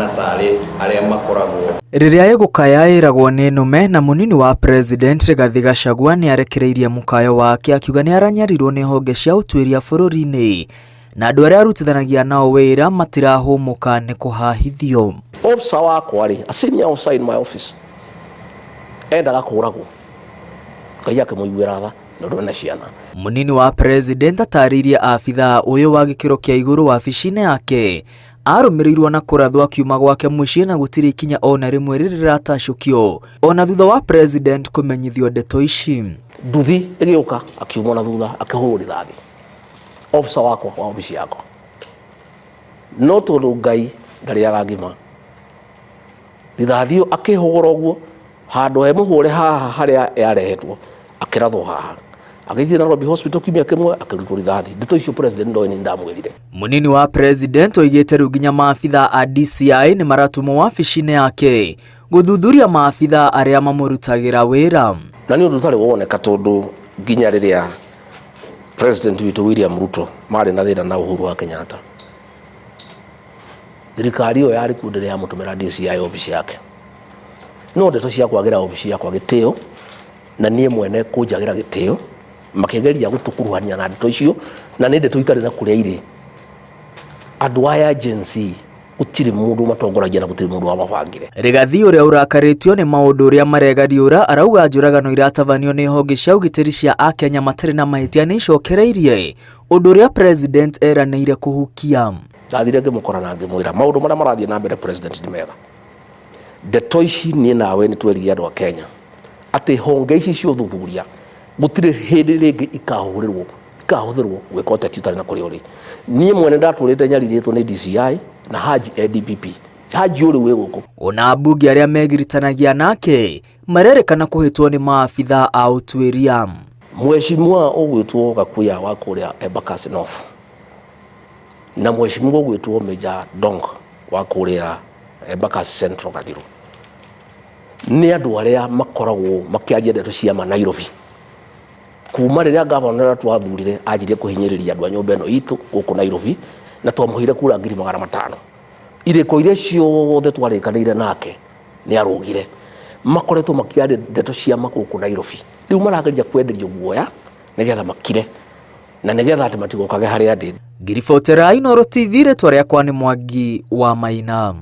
mahana tarĩ arĩa makoragwo. Rĩrĩa ĩgũkaya ĩragwo nĩ nũme na mũnini wa president Rigathi Gachagua nĩarekereirie mũkayo wake akiuga nĩaranyarirwo nĩ honge cia ũtuĩria bũrũri-inĩ na andũ arĩa arutithanagia nao wĩra matirahũmũka nĩ kũhahithio. Officer wakwa rĩ, a senior officer in my office, endaga kũragwo, Ngai akĩmũiguĩra tha nĩ ũndũ ena ciana. Mũnini wa president atarĩirie abithaa ũyũ wa gĩkĩro kĩa igũrũ wabici-inĩ yake arũmĩrĩirwo na kũrathwo akiuma gwake mũciĩ na gũtirĩ ikinya ona rĩmwe rĩrĩ rĩratacũkio ona thutha wa president kũmenyithio ndeto ici. Nduthi ĩgĩũka akiuma na thutha akĩhũrwo rithathi officer wakwa wa obici yakwa, no tondũ Ngai ndarĩaga ngima, rithathi ĩyo akĩhũra ũguo handũ he mũhũre haha harĩa yarehetwo akĩrathwo haha, agĩthiĩ Nairobi Hospital kiumia kĩmwe akĩrutwo rithathi. Ndeto icio president ndoĩ nĩ ndamwĩrire. Mũnini wa president oigĩte rĩu nginya maabithaa a DCI nĩ maratũmwo wabici-inĩ yake gũthuthuria maabithaa arĩa mamũrutagĩra wĩra. Na nĩ ũndũ ũtarĩ woneka tondũ nginya rĩrĩa president witũ William Ruto marĩ na thĩna na Uhuru wa Kenyatta, thirikari ĩyo yarĩ kuo ndĩrĩ yamũtũmĩra DCI obici yake. No ndeto cia kwagĩra obici yakwa gĩtĩo na niĩ mwene kũnjagĩra gĩtĩo, makĩgeria gũtũkuruhania na ndeto icio, na nĩ ndeto itarĩ na kũrĩa irĩ. Andũ aya Gen Z gũtirĩ mũndũ matongoragia na gũtirĩ mũndũ wamabangire. Rigathi ũrĩa ũrakarĩtio nĩ maũndũ ũrĩa maregariũra arauga njũragano iratabanio nĩ honge cia ũgitĩri cia Akenya matarĩ na mahĩtia nĩ icokereirie ũndũ ũrĩa president eranĩire kũhukia. Ndathire ngĩmũkora na ngĩmwĩra maũndũ marĩa marathiĩ na mbere president nĩ mega. Ndeto ici niĩ nawe nĩ twerire andũ a Kenya atĩ honge ici cia ũthuthuria gũtirĩ hĩndĩ rĩngĩ ikahũrĩrwo ikahũthĩrwo gwĩka ũteti ũtarĩ na kũrĩa ũrĩ. Niĩ mwene ndatũrĩte nyarirĩtwo nĩ DCI na Haji e DPP. Haji ũrĩ wĩ gũkũ. Ona ambunge arĩa megiritanagia nake marerĩkana kũhĩtwo nĩ maabithaa a ũtuĩria. Mheshimiwa ũgwĩtwo Gakuya wa kũrĩa Embakasi North na mheshimiwa ũgwĩtwo Major Dong wa kũrĩa Embakasi Central Gathiru nĩ andũ arĩa makoragwo makĩaria ndeto cia ma Nairobi. Kuma rĩrĩa gavana ũrĩa twathurire anjirie kũhinyĩrĩria andũ a nyũmba ĩno itũ gũkũ Nairobi, na twamũheire kura 500,000. Irĩko iria ciothe twarĩkanĩire nake nĩ arũgire. Makoretwo makĩaria ndeto cia ma gũkũ Nairobi. Rĩu marageria kwenderio guoya nĩgetha makire na nĩgetha atĩ matigokage harĩa ndĩ. Ngĩribotera Inooro TV, rĩtwa rĩakwa nĩ Mwangi wa Maina.